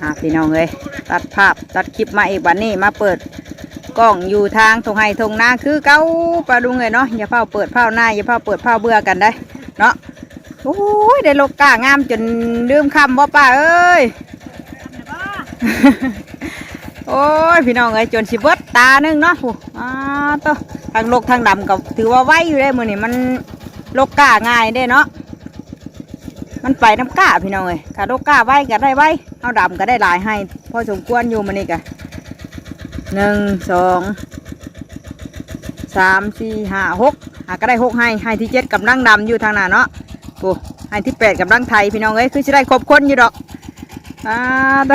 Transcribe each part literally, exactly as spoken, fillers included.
อ่าพี่น้องเอ้ย ตัดภาพตัดคลิปมาอีกบัดนี้ มาเปิดกล้องอยู่ทางทงไฮ่ทงนาคือเก่า ป้าลุงเอ้ยเนาะ อย่าเฝ้าเปิดเฝ้าหน้า อย่าเฝ้าเปิดเฝ้าเบื่อกันได้เนาะ โอ้ย ได้ลกก้างามจนลืมคำบ่ป้าเอ้ย โอ้ย พี่น้องเอ้ย จนสิเบิดตาหนึ่งเนาะผู้อ้าโตทั้งลกทั้งดำก็ถือว่าไวอยู่ได้มื้อนี้ มันลกก้าง่ายเด้เนาะ มันไปนำก้าพี่น้องเอ้ย ถ้าลกก้าไวก็ได้ไว เฮาดำก็ได้หลายไฮ่พอสมควรอยู่มื้อนี้กะ หนึ่ง สอง สาม สี่ ห้า หก หาก็ได้หกไฮ่ ไฮ่ที่เจ็ดกำลังดำอยู่ทางหน้าเนาะ โอ้ ไฮ่ที่แปดกำลังไถพี่น้องเอ้ย คือสิได้ครบคนอยู่ดอก อ่า โต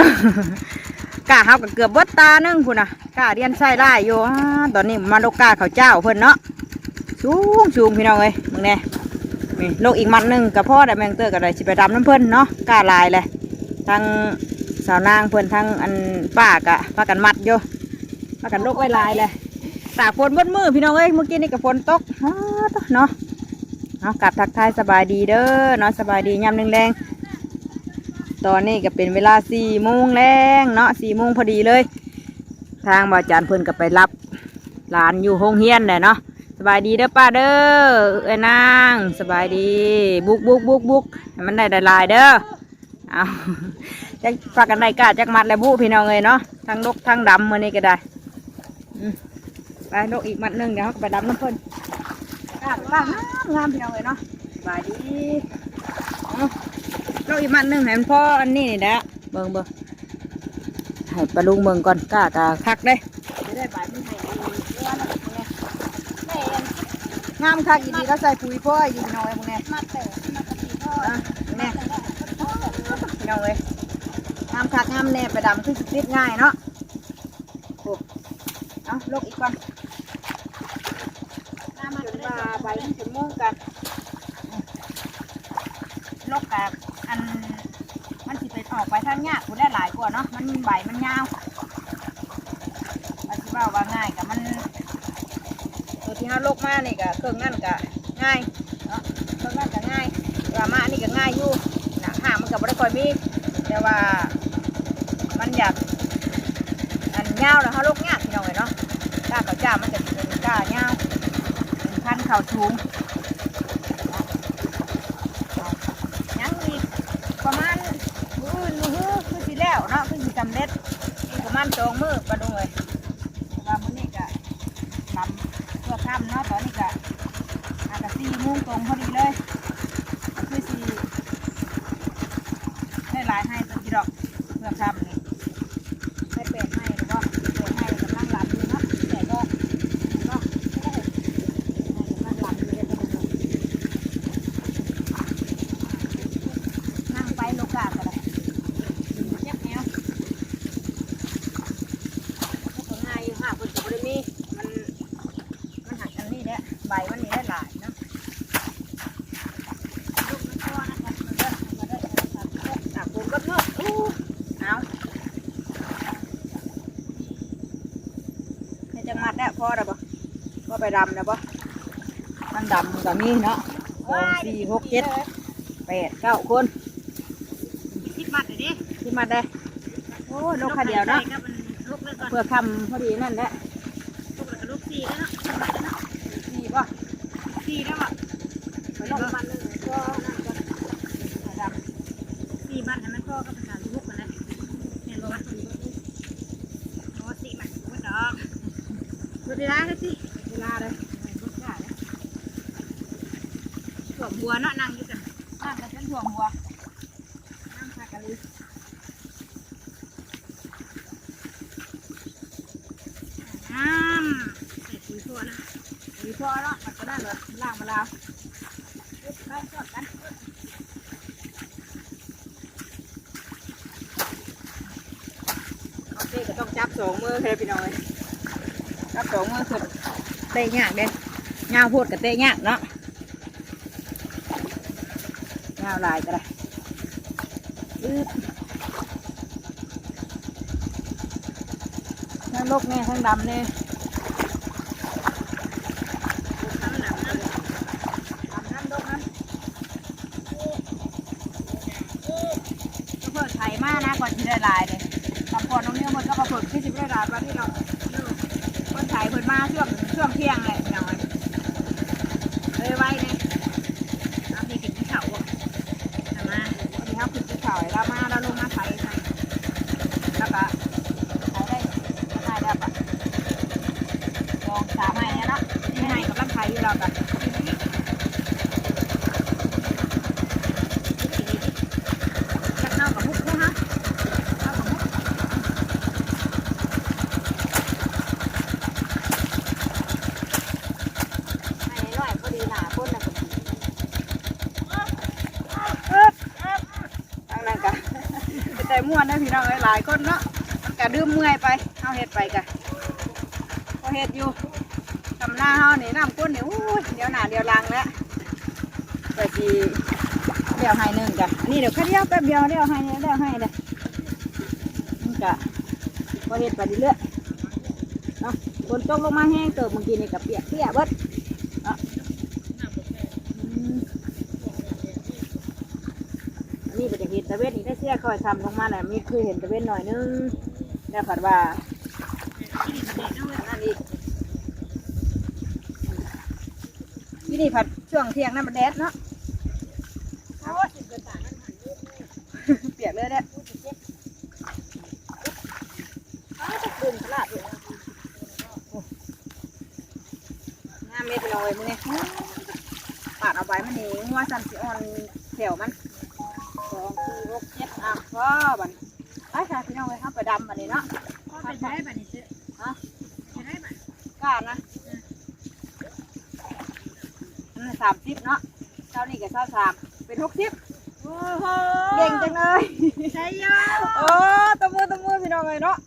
ก้าเฮาก็เกือบเบิดตาหนึ่งพู้นน่ะ ก้าเรียนไส้หลายอยู่ อ่า ตอนนี้มาลกก้าข้าวเจ้าเพิ่นเนาะ สูงสูงพี่น้องเอ้ย มึงแน่ นี่ลกอีกมัดหนึ่งก็พอได้ แม่งเตอร์ก็ได้สิไปดำนำเพิ่นเนาะ ก้าหลายเลย ทั้งสาวนางเพิ่น ทั้งอันป้าก็พากันมัดอยู่ พากันลกไว้หลายเลย ตากฝนเบิดมื้อพี่น้องเอ้ย เมื่อกี้นี่ก็ฝนตก อ้าโต เนาะ เอากลับทักทายสบายดีเด้อเนาะ สบายดียามแลงๆ ตอนนี้ก็เป็นเวลาสี่โมงแลงเนาะ สี่โมงพอดีเลย ทางบ่าวจานเพิ่นก็ไปรับหลานอยู่โรงเรียนแหละเนาะ สบายดีเด้อป้าเด้อ เอ้ยนาง สบายดี บุกบุกบุกบุก ให้มันได้หลายๆเด้อ เอา จักพากันได้ก้าจักมัดแล้วบุพี่น้องเอ้ยเนาะ ทั้งลกทั้งดำมื้อนี้ก็ได้ อืม ไปลกอีกมัดหนึ่ง เดี๋ยวเฮาก็ไปดำนำเพิ่น ก้าก้างามงามพี่น้องเอ้ยเนาะ สบายดี เอา ลกอีกมัดหนึ่งให้มันพออันนี้นี่แหละ เบิ่งเบิ่ง ให้ป้าลุงเบิ่งก่อน ก้ากะคักเด้ จะได้ใบมันให้ดีกว่านะ งามคักอีหลี แล้วใส่ปุ๋ยพ่ออีกหน่อยมึงแน่ มาแต่มาแต่สีพ่อ อ่ะ แน่ พี่น้องเอ้ย งามคักงามแน่ ไปดำคือสิติดง่ายเนาะ โอ้ เอาลกอีกก่อน มามา จนว่าใบมันจะม่วงกัน ลกกับอัน มันสิไปออกไปทางยาก ผู้ได้หลายกว่าเนาะ มันใบมันยาว ว่าสิเว้าว่าง่ายกับมัน ตัวที่เฮาลกมานี่ก็เครื่องนั่นก็ง่ายเนาะ เครื่องนั่นก็ง่าย ว่ามาอันนี้ก็ง่ายอยู่นะ หางมันก็บ่ได้ค่อยมี แต่ว่ามันอยาก อันยาวแล้วเฮาลกยากพี่น้องเอ้ยเนาะ ก้าข้าวเจ้ามันจะเป็นก้ายาว เป็นพันธุ์ข้าวสูง ยังอีกประมาณมื้ออื่นมื้อฮือคือสิแล้วเนาะ คือสิสำเร็จ อีกประมาณสองมื้อป้าลุงเอ้ย ว่ามื้อนี้ก็ลำเพื่อค่ำเนาะ ตอนนี้ก็อาจจะสี่โมงตรงพอดีเลย คือสิได้หลายไฮ่เติบอยู่ดอก เพื่อค่ำนี่ ได้แปดไฮ่หรือบ่ แปดไฮ่กำลังลำอยู่เนาะ แปดดอกเนาะ กำลังลำอยู่เลย นั่งไปโลกาก็ได้ เจ็บแนว มันก็ง่ายอยู่ค่ะ เพิ่นก็บ่ได้มี มัน มันหักอันนี้แหละ ใบมันนี่ได้หลายเนาะ ลูกมันก็นะ มันก็ มันก็ได้ ตากฝนก็เนาะ อู้ เอา ให้จังหวัดแล้ว พอแล้วบ่ พอไปดำแล้วบ่ มันดำก็มีเนาะ สอง สี่ หก เจ็ด แปด เก้า คน คิดมัดเลยดิ คิดมัดได้ โอ้ ลกขาเดียวเนาะ ใส่กับมันลกเลยก่อน เพื่อค่ำพอดีนั่นแหละ ลกแล้วก็ลกสี่แล้วเนาะ สี่บ่ สี่แล้วอ่ะ ไปลกมันหนึ่งก็นั่นก็ดำ สี่มันให้มันพอกับภาษาลูกกันแหละ เห็นบ่วะ อ๋อ สี่มัน โอ้ย ดอก เวลาเลยสิ เวลาเลย ถ่วมหัวเนาะ นั่งอยู่กัน นั่งกันจนถ่วมหัว น้ำผักกะหรี่ น้ำ ใส่ปุ๋ยทั่วนะ ปุ๋ยทั่วเนาะ มันก็ได้เลย ล้างมาแล้ว ไปช่วยกัน โอเค ก็ต้องจับสองมือเลยพี่น้องเอ้ย จับสองมือคือเตะยากเด้ ยาวโพดก็เตะยากเนาะ ยาวหลายก็ได้ อึ๊บ ทั้งลกแน่ ทั้งดำแน่ ดำน้ำ ดำน้ำ ลกน้ำ ก็เพิ่นไถมานะ คนที่ได้หลายเลยตำพอน้องเนี่ยมันก็มาฝึกที่สิบได้หลายวันนี้เราคนไทยเพิ่นมาช่วงช่วงเที่ยงเลยพี่น้องเอ้ยเลยไว้เนี่ยเอามีกินที่เขาอ่ะเอามาวันนี้เขากินที่เขาแล้วมาแล้วลงมาไทยใส่แล้วก็ไทยได้ไทยได้ปะลองสามไม้เนี่ยเนาะที่ไม้กำลังไทยอยู่เราแบบ จักเฮากับฮุกเด้อฮะเฮากับฮุกให้น้อยพอดีหนาคนน่ะทางนั้นกะแต่ม่วนนะพี่น้องเอ้ยหลายคนเนาะมันกะดื่มเมื่อยไปเฮาเฮ็ดไปกะพอเฮ็ดอยู่ทำหน้าเฮานี่น้ำก้นนี่อู้ยเดี๋ยวหน้าเดี๋ยวหลังแล้ว ก็สิเลี้ยวให้หนึ่งจ้ะอันนี้เดี๋ยวแค่เดียวแป๊บเดียวเลี้ยวให้เลี้ยวให้เลยมันกะพอเฮ็ดไปเรื่อยๆเนาะฝนตกลงมาแห้งเติบเมื่อกี้นี่ก็เปียกเปียกเบิดเนาะอืมอันนี้ก็จะเห็นตะเวนอีกได้เสียคอยทำลงมาแหละมีคือเห็นตะเวนหน่อยนึงแล้วผัดว่านั่นอีก ที่นี่ผัดช่วงเที่ยงนั่นมันแดดเนาะโอ้ยเปียกเลยเนี่ยอ้าวจะกลืนขนาดนี้โอ้งามเม็ดเลยมื้อนี้ปาดเอาใบมันนี่งัวซ้ำสิอ่อนแถวมันสองสี่หกเจ็ดอ่ะพอบัดนี้ไปค่ะพี่น้องเอ้ยเฮาไปดำบัดนี้เนาะ พ่อไปใช้บัดนี้ซื้อฮะไปใช้บัดกล้านะ อันนั้นสามสิบเนาะเจ้านี่ก็เจ้าสามเป็นหกสิบโอ้โหเก่งจังเลยใช่ยอโอ้ตบมือตบมือพี่น้องเลยเนาะ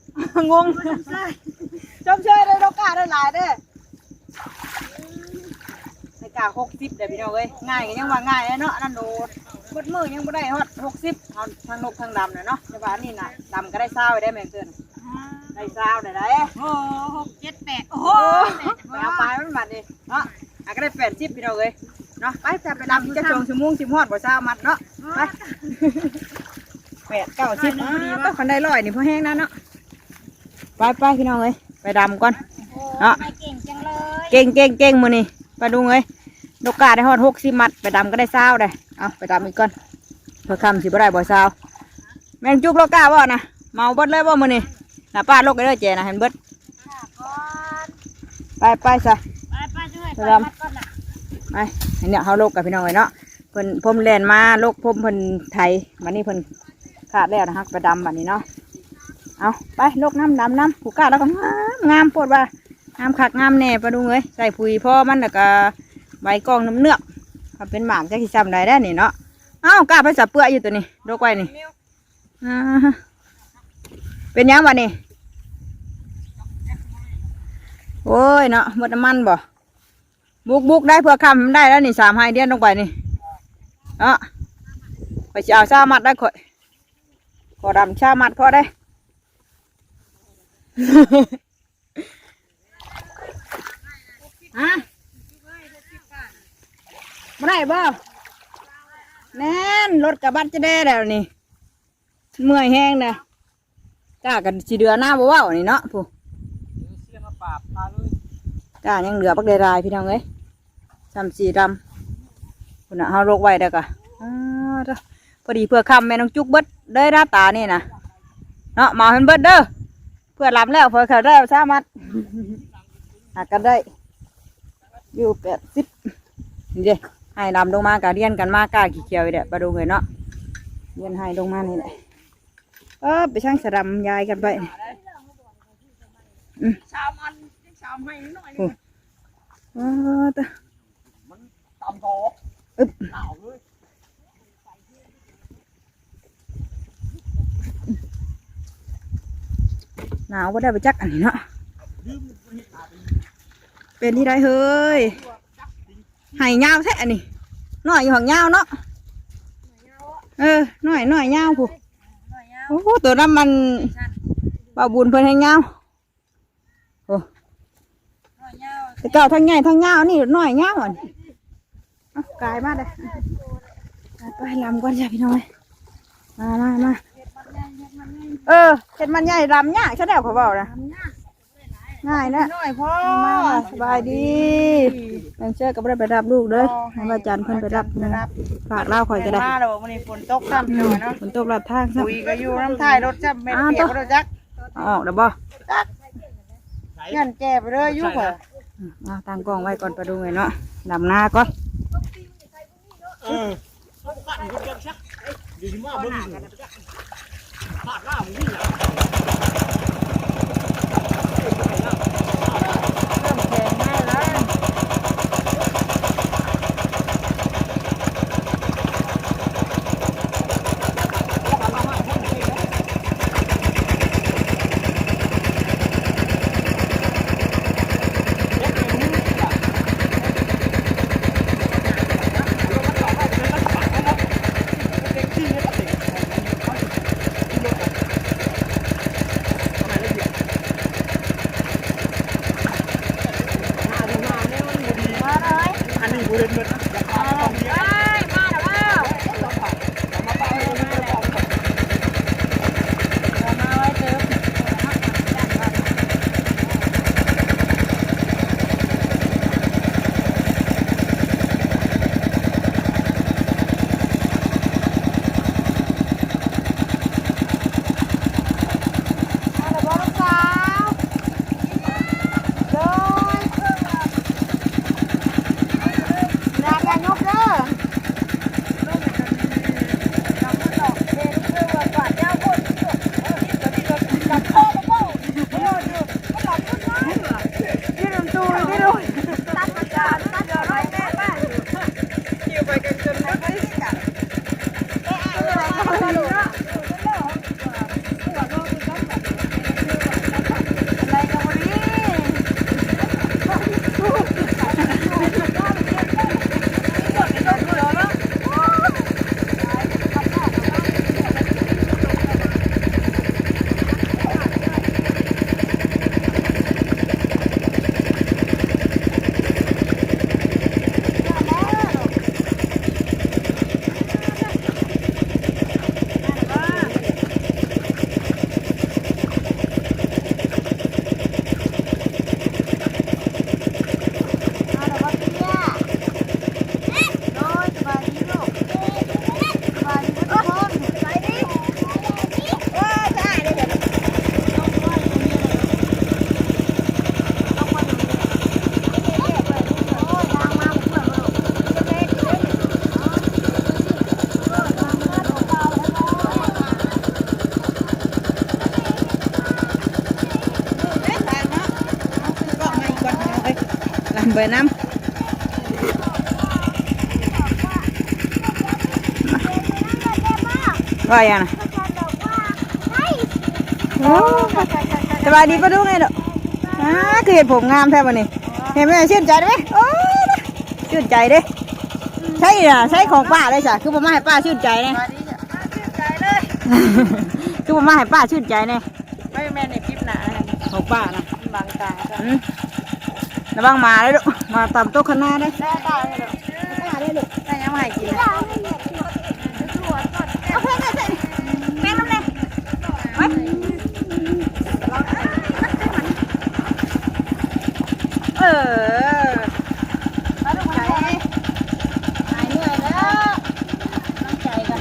งงชมเชยชมเชยเลยเรากล้าได้หลายเด้อในกล้าหกสิบเด้อพี่น้องเอ้ยง่ายก็ยังว่าง่ายเนาะอันนั้นโดดเบิดมือยังไม่ได้ฮอดหกสิบเอาทางนกทางดำนะเนาะแต่ว่าอันนี้นะดำก็ได้เศร้าได้แม่งเกินได้เศร้าได้ได้โอ้หกเจ็ดแปดโอ้โหไปเอาปลายมันบัดนี้ เนาะอ่ะก็ได้แปดสิบพี่น้องเอ้ยเนาะไปจะไปดำจะช่วงชั่วโมงสิบฮอดบ่เช้ามัดเนาะไปแปดเก้าสิบอ่าต้องคันได้ร้อยนี่พอแห้งนะเนาะไปไปพี่น้องเอ้ยไปดำก่อนเนาะเก่งจังเลยเก่งเก่งเก่งมื้อนี้ปลาดุงเอ้ยนกกาได้ฮอดหกสิบมัดไปดำก็ได้เช้าได้เอาไปดำอีกก่อนเพื่อคำสิบ่ได้บ่เช้าแมงจุกนกกาบ่นะเมาเบิดเลยบ่มื้อนี้นะป้าลกไปเด้อเจนะเห็นเบิด ไปไปซะไปไปช่วยไปไปวัดก่อนนะไปอันเนี้ยเฮาลกกับพี่น้องเลยเนาะเพิ่นพรมแล่นมาลกพรมเพิ่นไถบัดนี้เพิ่นขาดแล้วนะฮะไปดำบัดนี้เนาะเอาไปลกน้ำดำน้ำผู้กล้าแล้วก็งามงามโพดว่างามคักงามแน่ปลาดุงเอ้ยใส่ปุ๋ยพอมันแล้วก็ใบกองน้ำเนือกถ้าเป็นหมากจะสิซ้ำได้ได้นี่เนาะเอ้ากล้าไปสับเปื้ออยู่ตัวนี้ลกไว้นี่ อ่าเป็นยังวะนี่โอ้ยเนาะหมดน้ำมันบ่บุกบุกได้เพื่อคำได้แล้วนี่สามไฮเดียนลงไปนี่เนาะไปสิเอาซามัดได้ข่อยขอดำซามัดพอได้ฮะบ่ได้บ่แน่นรถกระบะจะได้แล้วนี่ เมื่อยแฮงนะกล้ากันสิเดือหน้าบ่เว้านี่เนาะผู้เสียมาปราบพาเลยกล้ายังเหลือบักได้หลายพี่น้องเอ้ยซ้ำสีดำพุ่นน่ะเฮาลกไว้แล้วก็อ้าเด้อพอดีเพื่อคำแม่น้องจุกเบิดเด้อหน้าตานี่นะเนาะมาเพิ่นเบิดเด้อเพื่อลำแล้วเพื่อเขาได้สามารถหากันได้ อยู่แปดสิบนี่เด้ให้ดำลงมากะเรียนกันมากะขี้เขียวอีกแหละปลาดุงเลยเนาะเรียนให้ลงมานี่แหละเออไปช่างสะดำยายกันไปอืมสามอันสามให้น้อยโอ้เออตะมันตำดอกอึบหนาวเลย หนาวบ่ได้ไปจักอันนี้เนาะเป็นที่ได้เฮ้ยไห่ยาวแท้อันนี้น้อยอยู่ข้างยาวเนาะเออน้อยน้อยยาวผู้โอ้โหตัวนั้นมันบ่าวบุญเพิ่นแฮงยาวโอ้แต่เก่าทั้งใหญ่ทั้งยาวนี่น้อยยาวอันนี้เอากายมาเลยไปลำก่อนจ้ะพี่น้องเอ้ยมามามา เออ เฮ็ดมันใหญ่ดำยากซะแล้วเขาเว้านะ ง่ายนะ น้อยพ่อ มา สบายดี แม่เชื่อก็บ่ได้ไปรับลูกเด้อ อ๋อ ให้พระอาจารย์เพิ่นไปรับ ไปรับ ฝากลาวข่อยก็ได้ มาแล้วบ่ มื้อนี้ฝนตกซ้ำอยู่เนาะ ฝนตกลัดทางซ้ำ ปุ๋ยก็อยู่นำท้ายรถซ้ำ แม่น อ้าว เปียกบ่รู้จัก เอาออกแล้วบ่ จัก ย่านแก่ไปเลยอยู่ข่อย อืม เอาตั้งกล้องไว้ก่อน ไปดูไงเนาะ ดำนาก่อน เออ ลำไปน้ำ ว่าอย่างนะ โอ้ สบายดีป้าดุ๊กไงเด้อ อ่า คือเห็นผมงามแท้วันนี้ เห็นไหม ชื่นใจไหม โอ้ ชื่นใจเด้ ใช่น่ะ ใช่ของป้าเลยจ้ะ คือบ่มาให้ป้าชื่นใจเนี่ย ชื่นใจเลย คือบ่มาให้ป้าชื่นใจเนี่ย ไม่แม่นในคลิปหนานะ ของป้านะ บังตาจ้ะ อืม ระวังหมาเลยลูก มาตามโต๊ะข้างหน้าเลย ได้ตาเลยลูก ได้ยังไงกินนะ เอาเพิ่มเลย แม่น้ำเลย ไว้ เออ มาลูกมา หายเหนื่อยแล้ว น้ำใจกัน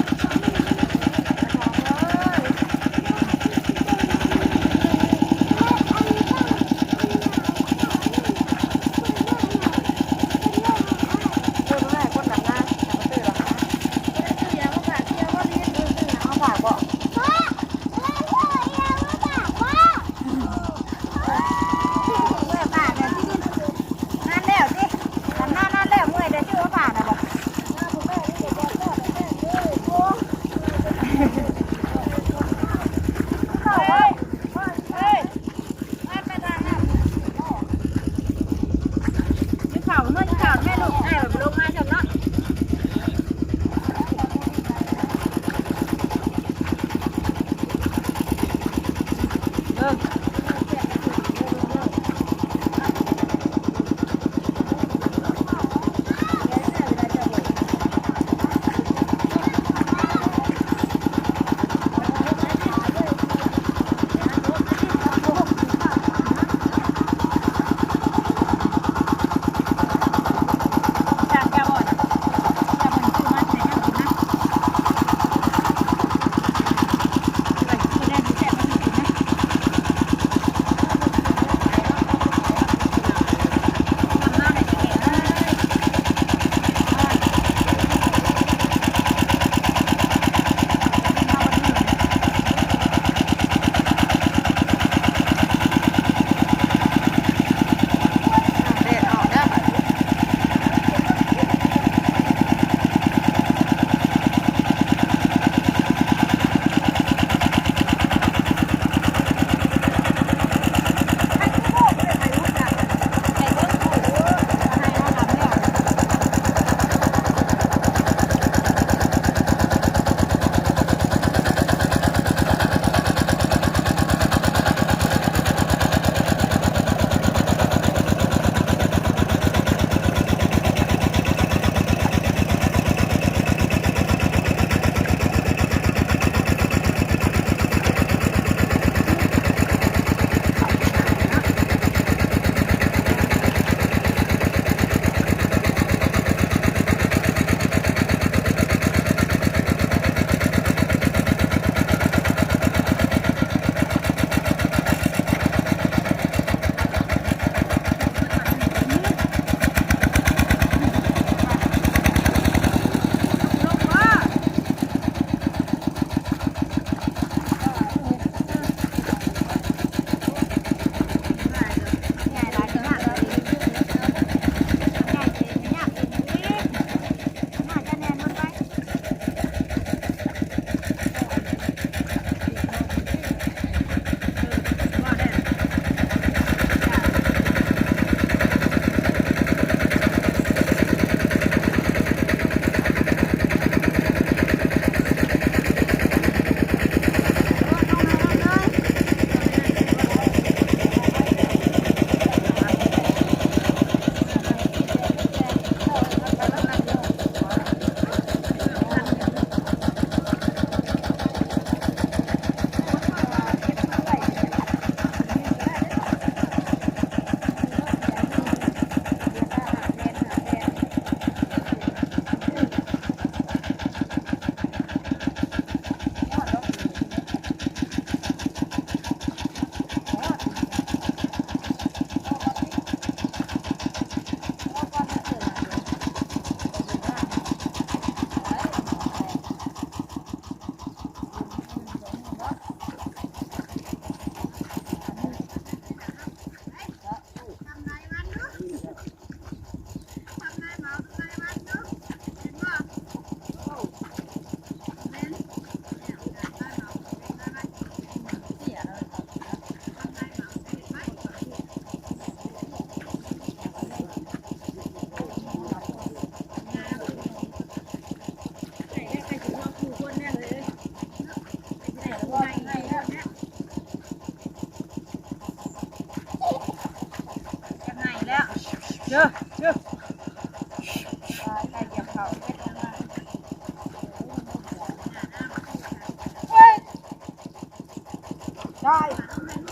ได้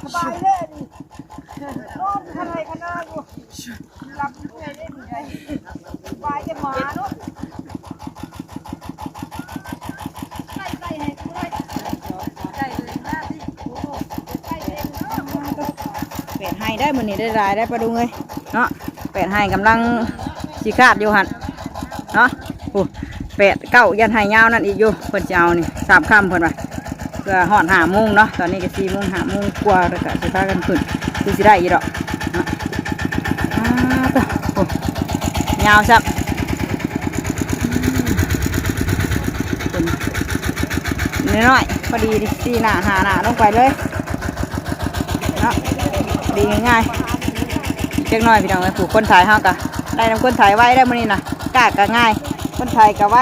สบายเลยนี่นอนขนาดขนาดอยู่หลับอยู่เลยนี่ไงสบายจะหมาเนาะใส่ใส่ให้กูเลยใส่เลยนะที่กูใส่เองเนาะ แปดไฮ่ได้มื้อนี้ได้หลายได้ปลาดุงเอ้ยเนาะ แปดไฮ่กำลังสิขาดอยู่หั่นเนาะ โอ้ แปดเก้ายันไฮ่ยาวนั่นอีกอยู่ เพิ่นสิเอานี่สามค่ำเพิ่นว่า เพื่อฮอดห้าโมงเนาะ ตอนนี้ก็สี่โมง ห้าโมงกว่าแล้วก็สิพากันขึ้น คือสิได้อยู่ดอกเนาะ อ้าตะ โอ้ ยาวซ้ำ น้อยๆ พอดีสี่หน้าห้าหน้าลงไปเลยเนาะ ดีง่ายๆ จักหน่อยพี่น้องเอ้ย ผู้คนไถเฮาก็ได้นำคนไถไวได้มื้อนี้นะ กล้าก็ง่าย คนไถก็ไว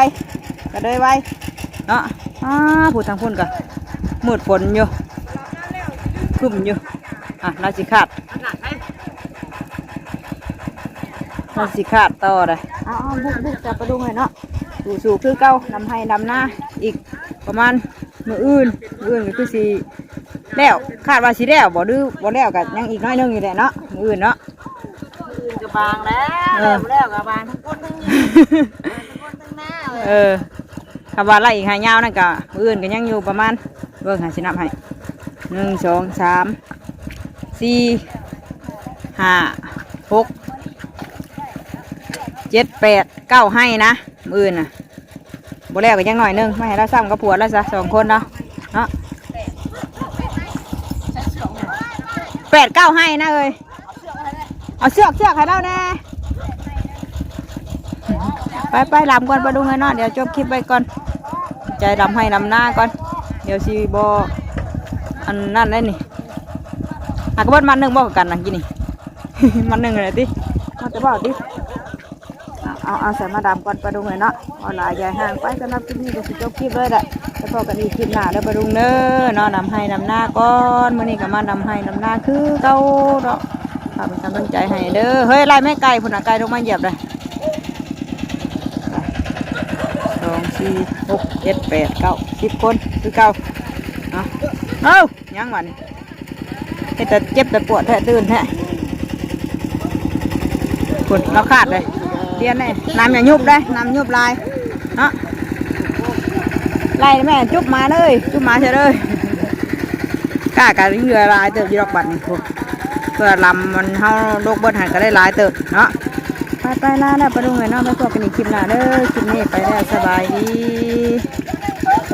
ก็เลยไวเนาะ อ้า ผู้ทางพุ่นก็มืดฝนอยู่ ครึ้มอยู่ อ่ะ ลาวสิขาด ลาวสิขาดต่อเลย เอาเอาบุกบุกจับปลาดุกเลยเนาะ สู้ๆ คือเก่า ดำไฮ่ดำนา อีกประมาณมื้ออื่น มื้ออื่นก็คือสิแล้ว คาดว่าสิแล้วบ่ หรือบ่แล้วก็ยังอีกน้อยหนึ่งอยู่แหละเนาะ มื้ออื่นเนาะ อื่นก็บางแล้ว เออ แล้วก็บางทั้งก้นทั้ง ทั้งก้นทั้งหน้าเลย เออ คำว่าไล่อีกหายาวนั่นก็มื้ออื่นก็ยังอยู่ประมาณ เบิ่งหาสินับให้ หนึ่ง สอง สาม สี่ ห้า หก เจ็ด แปด เก้า ไฮ่นะ มื้ออื่นน่ะ บ่แล้วก็ยังหน่อยหนึ่ง มาให้ลาวซ้ำกับผัวลาวซะ สองคนเนาะ เนาะ แปด เก้า ไฮ่นะเอ้ย เอาเสือก เสือกให้ลาวแหน่ ไปไปลำก่อนปลาดุงเอ้ยเนาะ เดี๋ยวจบคลิปไว้ก่อน ใจลำไฮ่ลำนาก่อน เดี๋ยวสิบ่ อันนั้นได้นี่ หากเบิดมัดหนึ่งบ่กันนะกินนี่ มัดหนึ่งเลยติ เอาแต่บ่ติ เอา เอา เอาใส่มาดำก่อนปลาดุงเอ้ยเนาะ เอาหลายใหญ่ห่างไป สำหรับคลิปนี้ก็สิจบคลิปเลยแหละ แล้วพบกันอีกคลิปหน้าเด้อปลาดุงเด้อเนาะ ดำไฮ่ดำนาก่อน มื้อนี้ก็มาดำไฮ่ดำนาคือเก่าเนาะ ฝากเป็นกำลังใจให้เด้อ เฮ้ย ไล่แม่ไก่พุ่นน่ะ ไก่ลงมาเหยียบเลย สอง สี่ หก เจ็ด แปด เก้า สิบ คน คือเก่า เนาะ เอ้า ยังวะนี่ เฮ็ดแต่เจ็บแต่ปวดแท้ ตื่นแท้ พุ่น ลาวขาดเลย เปลี่ยนเลย น้ำอย่ายุบเลย น้ำยุบหลาย เนาะ ไล่แม่ จุ๊บหมาเลย จุ๊บหมาใส่เลย กล้ากันเหลือหลายเติบอยู่ดอกบัดนี่ พุ่น เพื่อลำมันเฮาลกเบิดหันก็ได้หลายเติบ เนาะ ไปไปลาแล้วปลาดุงเอ้ยเนาะ ไปพบกันอีกคลิปหน้าเด้อ คลิปนี้ไปแล้ว สบายดี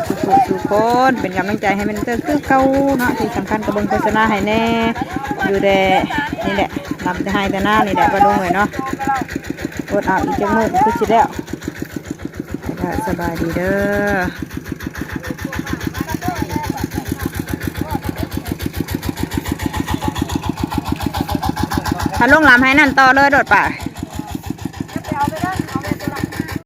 สู่ผู้สู่คน เป็นกำลังใจให้แม่นเติบคือเก่าเนาะ ที่สำคัญก็เบิ่งโฆษณาให้แหน่ อยู่แต่นี่แหละ ลำแต่ไฮ่แต่นานี่แหละปลาดุงเอ้ยเนาะ อดเอาอีกจักมื้อก็คือสิแล้ว แล้วก็สบายดีเด้อ ถ้าลงลำไฮ่นั่นต่อเลยโดดป่า